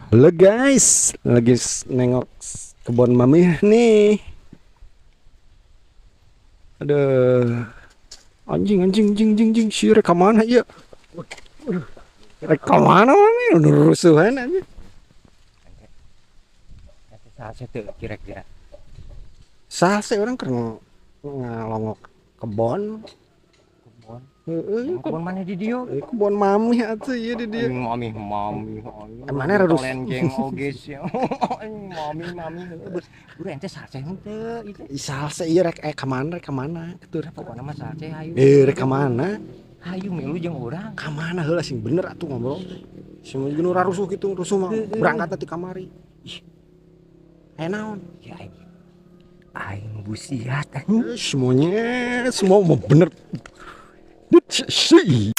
Halo guys, lagi nengok kebun mami nih. Aduh, anjing anjing anjing anjing anjing, si rek mana ya? Rek mana mami? Udah rusuhan aja. Saha teu kira-kira? Sah sih, urang keur ngalongok kebon. Kebon. Heeh. Kebon mana di dieu? Kebon mami atuh ieu di dieu. Anjing, mami mami. Mana harus- Tolen geng oge sih. Anjing, mami mami. Buru ente salse henteu itu? Ih, salse ieu rek ka mana, rek ka mana? Kitu rek. Pokokna mah salse hayu. Eh, rek ka mana? Hayu milu jeung urang. Ka mana heula, sing bener atuh ngobrol. Sing nu rusuh gitu, rusuh mah berangkat ti kamari. Ih. Aya naon? Ya aing. Aing busiat anjing. Eh, semuanya semua mau bener. Sih.